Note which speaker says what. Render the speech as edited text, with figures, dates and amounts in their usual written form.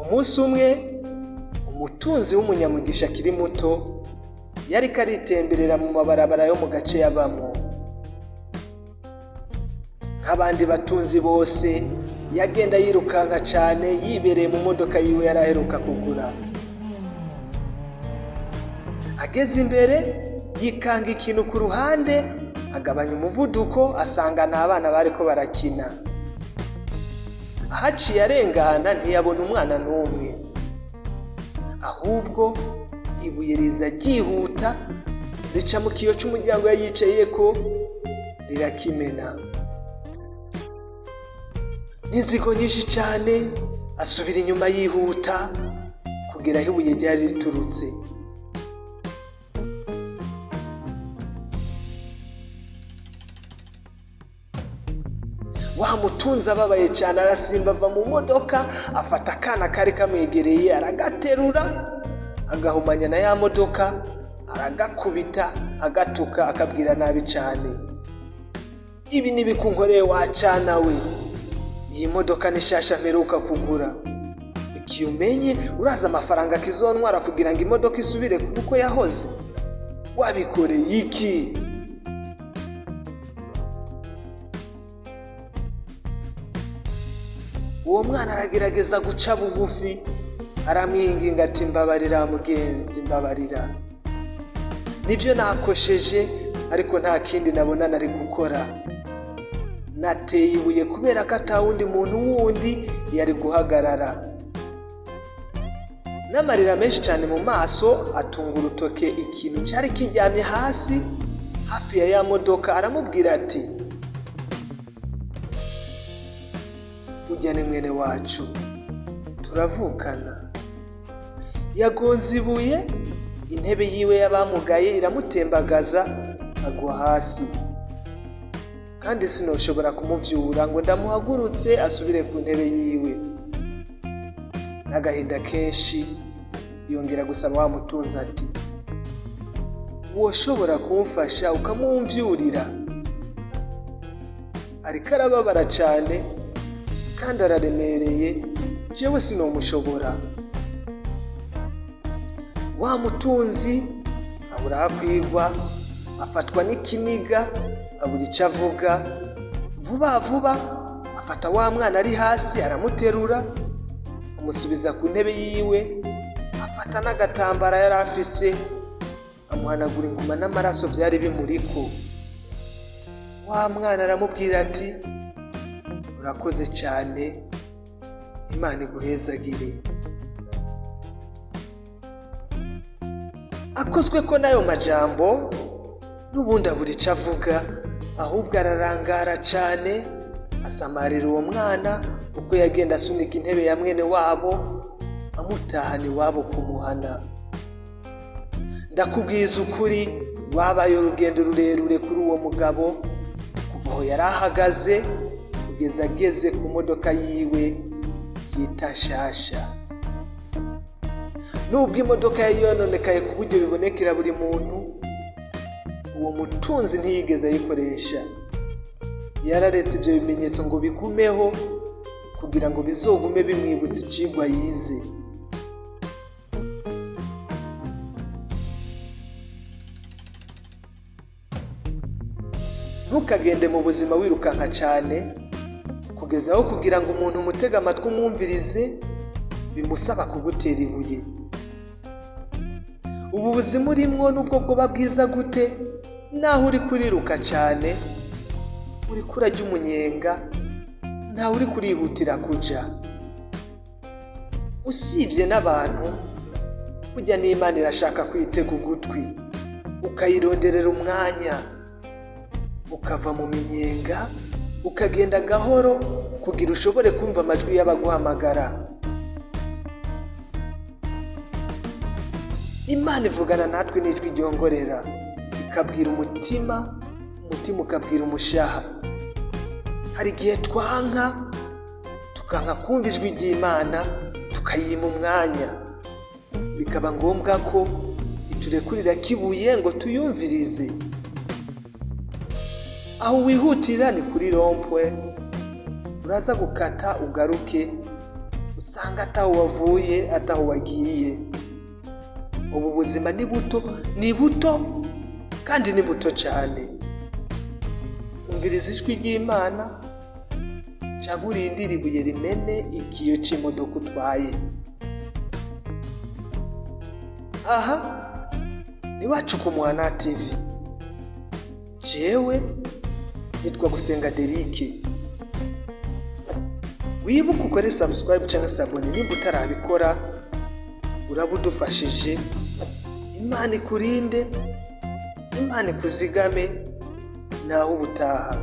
Speaker 1: Umunsi umwe, umutunzi w'umunyamugisha akiri muto yariko aritemberera mu mabarabara yo mu gace yabamwo. Nk'abandi batunzi bose, yagenda yirukanka cane yibereye mu modoka yiwe yari aheruka kugura. Ageze imbere, yikanga ikintu ku ruhande, agabanya umuvuduko, asanga ni abana bariko barakina. Ahaciye arengana ntiyabona umwana n'umwe, ahubwo ibuye riza ryihuta rica mu kiyo c'umuryango yari yicayeko, rirakimena. N'inzigo nyinshi cane, asubira inyuma yihuta kugera aho ibuye ryari riturutse. Wa mutunzi ababaye cyane arasimba ava mu modoka, afata akana kari kamwegereye aragaterura, agahumanya na ya modoka, aragakubita, agatuka, akabwira nabi cyane: "Ibi nibikunkoreye wacana we! Iyi modoka ni nshasha mperuka kugura. Ikiyo umenye, uraza amafaranga kizontwara kugira ngo imodoka isubire kuba uko yahoze? Wabikoreye iki?" Uwo mwana aragerageza guca bugufi, aramwinginga ati: "Mbabarira mugenzi, mbabarira, nibyo nakosheje, ariko nta kindi nabona nari gukora. Nateye ibuye kubera ko atawundi muntu wundi yari guhagarara." N'amarira menshi cyane mu maso, atunga urutoke ikintu cyari kiryamye hasi hafi ya ya modoka, aramubwira ati: "Ujya ni mwene wacu, turavukana. Yagonze ibuye, intebe yiwe y'abamugaye iramutembagaza agwa hasi, kandi sinoshobora kumuvyura ngo ndamuhagurutse asubire ku ntebe yiwe." N'agahinda kenshi yongera gusaba wa mutunzi ati: "Woshobora kumfasha ukamumvyurira? Ariko arababara cane kandi araremereye, jewe sinomushobora." Wa mutunzi abura aho akwigwa, afatwa n'ikiniga, abura ico avuga. Vuba vuba afata wa mwana ari hasi, aramuterura, amusubiza ku ntebe yiwe, afata n'agatambara yari afise amuhanagura inguma n'amaraso vyari bimuriko. Wa mwana aramubwira ati: "Urakoze cyane, Imana iguhezagire." Akozwe ko n'ayo majambo, n'ubundi abura ico avuga, ahubwo ararangara cane, asamarira uwo mwana uko yagenda asunika intebe ya mwene wabo, amutahana iwabo kumuhana. Ndakubwiza ukuri, rwabaye urugendo rurerure kuri uwo mugabo kuva aho yari ahagaze kugeza ageze ku modoka yiwe yita nshasha. Nubwo imodoka yari yononekaye ku buryo bibonekera buri muntu, uwo mutunzi ntiyigeze ayikoresha. Yararetse ibyo bimenyetso ngo bigumeho kugira ngo bizogume bimwibutsa icigwa yize. Ntukagende mu buzima wirukanka cyane kugeza aho kugira ngo umuntu umutege amatwi umwumvirize bimusaba kugutera ibuye. Ubu buzima urimwo, nubwo bwoba bwiza gute, naho uri kuriruka cyane, uri kurajya umunyenga, ntawe uri kurihutira kuja. Usibye n'abantu, burya n'Imana irashaka kwitega ugutwi, ukayironderera umwanya, ukava mu minyenga, ukagenda gahoro kugira ushobore kumva amajwi y'abaguhamagara. Imana ivugana natwe n'ijwi ryongorera, ikabwira umutima, umutima ukabwira umushaha. Hari igihe twanka, tukanka kumva ijwi ry'Imana, tukayima umwanya, bikaba ngombwa ko iturekurira kibuye ngo tuyumvirize. Aho wihutira ni kuri rond-point, uraza gukata ugaruke. Usanga ataho wavuye, ataho wagiye. Ubu buzima ni buto, ni buto kandi ni buto cyane. Umviriza ijwi ry'Imana cyangwa urindire ibuye rimene ikiyo cy'imodoka utwaye. Aha ni Iwacu ku Muhana TV. Jewe nitwa Gusenga Derike. Wibuke ukore subscribe cyangwa s'abonner nimba utarabikora, uraba udufashije. Imana ikurinde, Imana ikuzigame. Naho ubutaha.